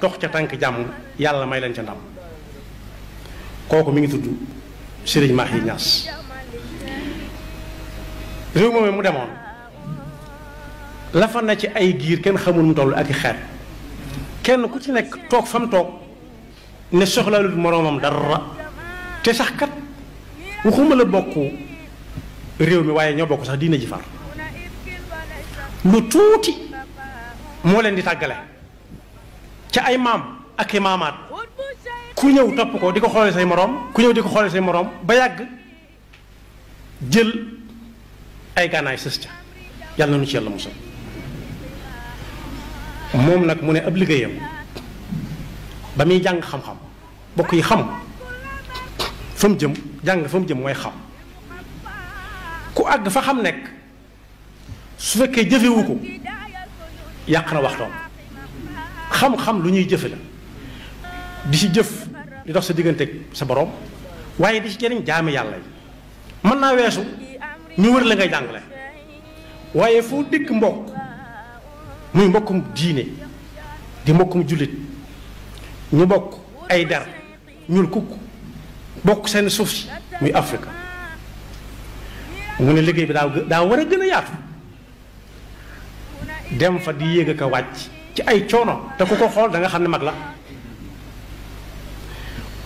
dox ca tànk jàmm yàlla may leen ca ndam kooku mi ngi tudd Serigne Mahi Niass. réew moom mu demoon la fa na ci ay giir kenn xamul mu toll ak i xeet kenn ku ci nekk toog fa mu toog ne soxlaalul moroomam dara te sax kat waxuma la bokk réew mi waaye ñoo bokk sax diina ji far lu tuuti moo leen di tàggale ca ay maam ak i maamaat ku ñëw topp ko di ko xoolee say moroom ku ñëw di ko xoolee say moroom ba yàgg jël ay gànnaay sës ca yàlla na nu ci yàlla musal moom nag mu ne ab liggéeyam ba muy jàng xam-xam bokk yi xam fa mu jëm jàng fa mu jëm mooy xam ku àgg fa xam nekk su fekkee jëfewu ko yàq na waxtoom xam-xam lu ñuy jëfe la di ci jëf di dox sa digganteeg sa borom waaye di ci jëriñ jaami yàlla yi mën naa weesu ñu wër la ngay jàngale waaye foo dégg mbokk muy mbokkum diine di mbokkum jullit ñu bokk ay der ñuul kukk bokk seen suuf si muy Afrique mu ne liggéey bi daa war a gën a yaatu dem fa di yéeg ak a wàcc ci ay coono te ku ko xool da nga xam ne mag la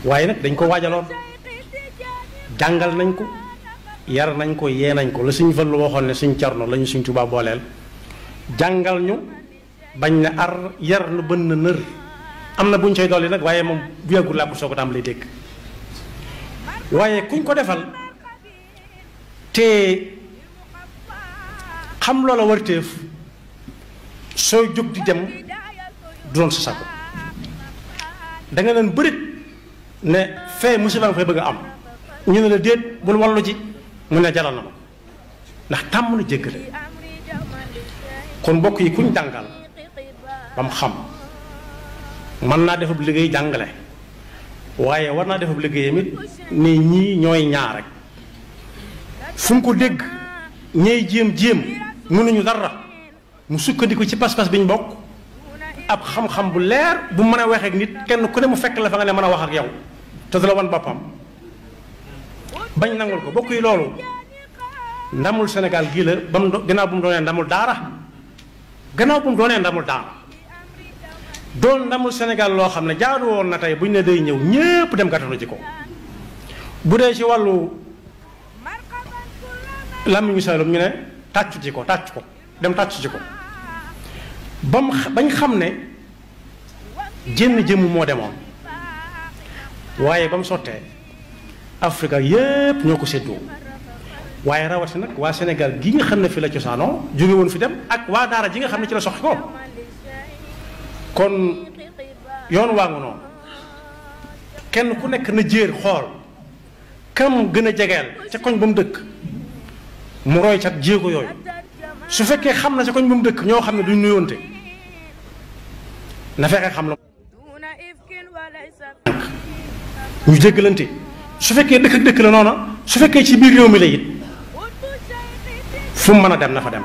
waaye nag dañ ko waajaloon jàngal nañ ko yar nañ ko yee nañ ko la suñ Fallu waxoon ne suñ Cerno lañu suñ Tuubaa booleel jàngal ñu bañ na ar yar nu bën na nër am na buñ coy dolli nag waaye moom bu yàggul laa ko soo ko tàmbalee dégg waaye kuñ ko defal te xam loola warteef sooy jóg di dem du doon sa sago da nga leen bërit ne fee musiba nga fay bëgg a am ñu ne la déet bul wallu ji mu ne jaral na ma ndax tàmm na jéggale kon mbokk yi kuñ jàngal ba mu xam mën naa defab liggéey jàngale waaye war naa defab liggéeyam it ne ñii ñooy ñaar rek fu mu ko dégg ñey jéem mënuñu dara mu sukkandiku ci pas-pas bi ñu bokk ab xam-xam bu leer bu mën a waxee ak nit kenn ku ne mu fekk la fa nga ne mën a wax ak yow te du la wan boppam bañ nangul ko bokk yi loolu ndamul Sénégal gii la ba mu gannaaw bu mu doonee ndamul daara doon ndamul Sénégal loo xam ne jaadu woon na tey bu ñu ne day ñëw ñépp dem gàttanu ji ko bu dee ci wàllu làmmiñu Saalum ñu ne tàccu ko dem tàccu ci ko bañ xam ne jénn jëmm moo demoon waaye ba mu sottee Afrique yépp ñoo ko séddoo waaye rawati nag waa Sénégal gi nga xam ne fi la cosaanoo jóge woon fi dem ak waa daara ji nga xam ne ci la soxi ko kon yoon waa nga noonu kenn ku nekk na jéer xool kam gën a jegeel ca koñ ba mu dëkk mu roy cat jéego yooyu su fekkee xam na ca koñ ba mu dëkk ñoo xam ne duñ nuyoonte na fekkee xam la ñu jéggalante su fekkee dëkk ak dëkk la noona su fekkee ci biir réew mi la it fu mu mën a dem na fa dem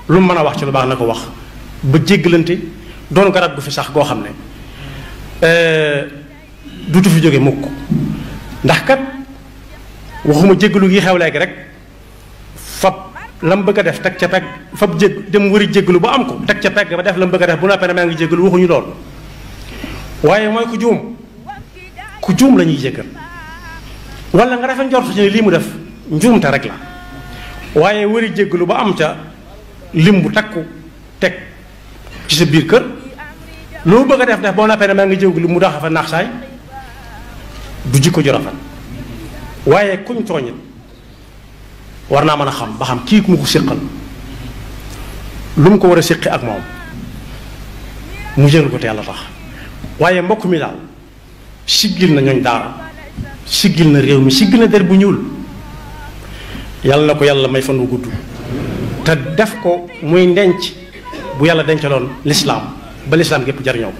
lu mu mën a wax ci lu baax na ko wax ba jéggalante doon garab gu fi sax goo xam ne dutu fi jóge mukk ndax kat waxuma jéggalu gi xew léegi rek fab lam bëgg a def teg ca pegg fab dem wëri jéggalu ba am ko teg ca pegg ba def lam bëgg a def bu noppee ne maa ngi jéggalu waxuñu lool waaye mooy ku juum la ñuy jéggal wala nga rafet njort ci ne lii mu def njuumte rek la waaye wëri jéggalu ba am ca lim bu takku teg ci sa biir kër loo bëgg a def boo noppee ne maa ngi jéggalu mu daxa fa naax saay du jikko ju rafet waaye kuñ tooñit war naa mën a xam ba xam kii mu ko séqal lu mu ko war a séqi ak moom mu jël ko te yàlla tax waaye mbokk mi daal siggil na ñooñ daara siggil na réew mi siggil na der bu ñuul yàlla na ko yàlla may fan wu gudd te def ko muy ndenc bu yàlla dencaloon lislaam ba lislaam gépp jariñoo ko